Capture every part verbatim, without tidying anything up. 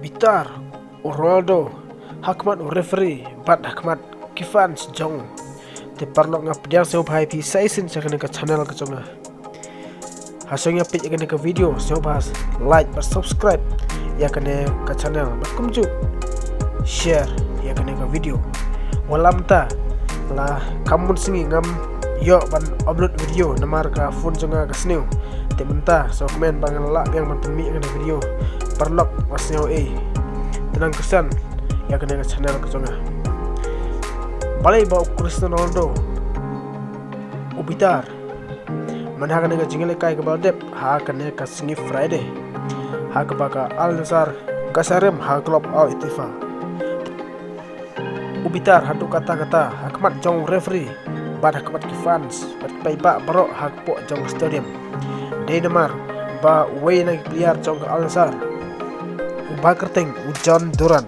Bitar u Ronaldo ha khmat u referee bad ha khmat ki fans jong u. Te paralok, nga pdiang sngewbha ïa phi sa shisien sha kane ka channel ka jong nga. Ha sngewbha peit ïa kane ka video, sngewbha like bad subscribe ïa kane ka channel bad kumjuh share ïa kane ka video. Wat la mynta la kham bun sngi ngam ïoh ban upload video namar ka phone jong nga ka sniew. Te mynta sngewkmen ba ngan lah biang ban pynmih ïa kane ka video. Paralok, wat sngew ei, te nang kyrshan ïa kane ka channel ka jong nga. Balei ba u Cristiano Ronaldo u bitar? Mynta ha kane ka jingïalehkai kaba la dep ha kane ka sngi Friday, ha kaba ka Al Nassr ka sa rem ha ka club Al Ettifaq, u bitar haduh katta katta ha khmat jong u referee bad ha khmat ki fans bad ki paidbah baroh hapoh jong ka stadium. Dei namar ba uwei na ki player jong ka Al Nassr, uba kyrteng u Jhon Durán,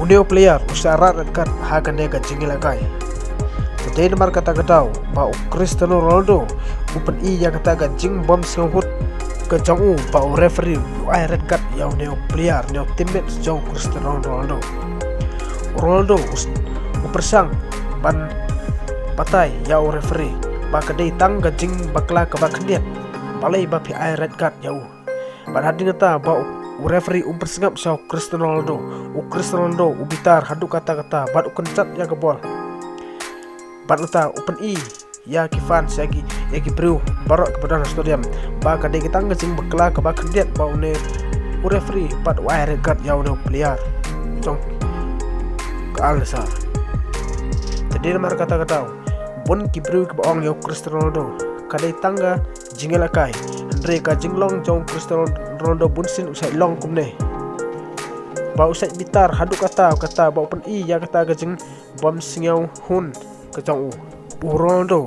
une u player u shah rah red card ha kane ka jingïalehkai. Te dei namar kata ka daw ba u Cristiano Ronaldo u pyni ïa kata ka jingbymsngewhun ka jong u ba u referee u ai red card ïa une u player, une u teammate jong u Cristiano Ronaldo. U Ronaldo u s-, u pyrshang ban batai ïa u referee ba ka dei tang ka jingbakla kaba khyndiat, balei ba phi ai red card ïa u. Bad hadien kata ba u, u referee um pyrsngap sha u Cristiano Ronaldo. U Cristiano Ronaldo u bitar haduh katta katta bad u kynchat ïa ka bol. Bad kata u pyni ïa ki fans, ïa ki, ïa ki briew baroh kiba don ha stadium ba ka dei tang ka jingbakla kaba khyndiat ba une u referee pat u ai red card ïa une u player jong ka Al Nassr. Te dei namar kata ka daw bun ki briew kiba ong ïa u Cristiano Ronaldo ka dei tang ka jingïalehkai, hynrei ka jinglong jong u Cristiano Ronaldo bunsien u shait long kumne, ba u shait bitar haduh katta katta ba u pyni ïa kata ka jingbymsngewhun ka jong u. U Ronaldo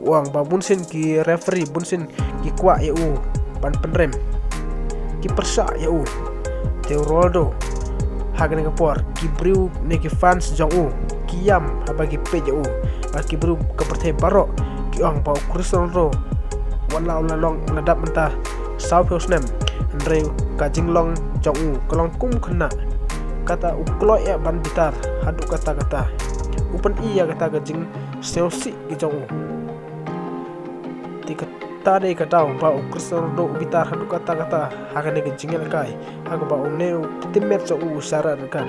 u ong ba bunsien ki referee bunsien ki kwah ïa u ban pynrem, ki pyrshah ïa u. Te u Ronaldo ha kane ka por ki briew ne ki fans jong u ki ïam haba ki peit ïa u. Bad ki briew ka pyrthei baroh ki ong ba u Cristiano Ronaldo wat la u la long, u la dap mynta sawphew snem, hynrei ka jinglong jong u ka long kum khynnah. Kata u kloi eh ban bitar haduh katta katta, u pyni ïa kata ka jingsngewsih ka jong u. Te kata dei ka daw ba u Cristiano Ronaldo u bitar haduh katta katta ha kane ka jingïalehkai ha kaba une u teammate jong u u shah rah red card.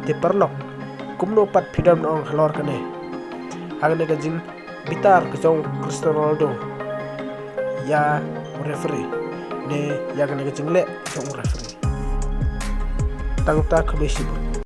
Te paralok, kumno pat phi dang ong halor kane, ha kane ka jingbitar ka jong u Cristiano Ronaldo ïa u referee ne ïa kane ka jingleh jong u referee? Tang ta kaba shibun.